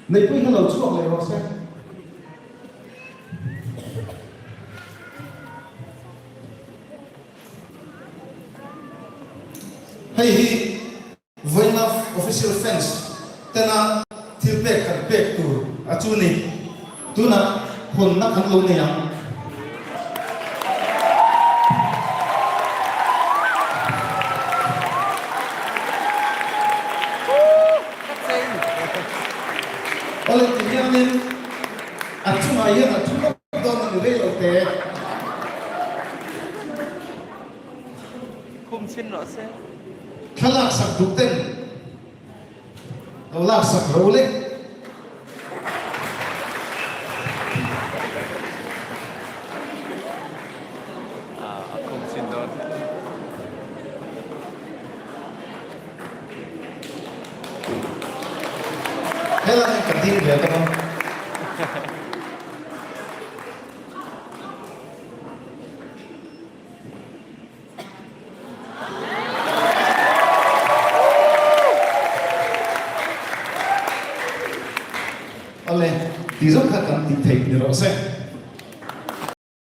Neihpuii kha lo chhuak leh rawh se. Hei hi Vawiina official fans tena thil pek kan pek tur a chu ni. Tunah hawnna kan lo nei ang. Awle ti hianin a chungah hian a thu lawk dawn a ni rei lo te. Khum chhin rawh se. Thla laksak duh ten lo laksak ro le. A khum chhin dawn. Helai ka ding ve dawn a. Awle, ti zawk kha kan tih theih ni rawh se.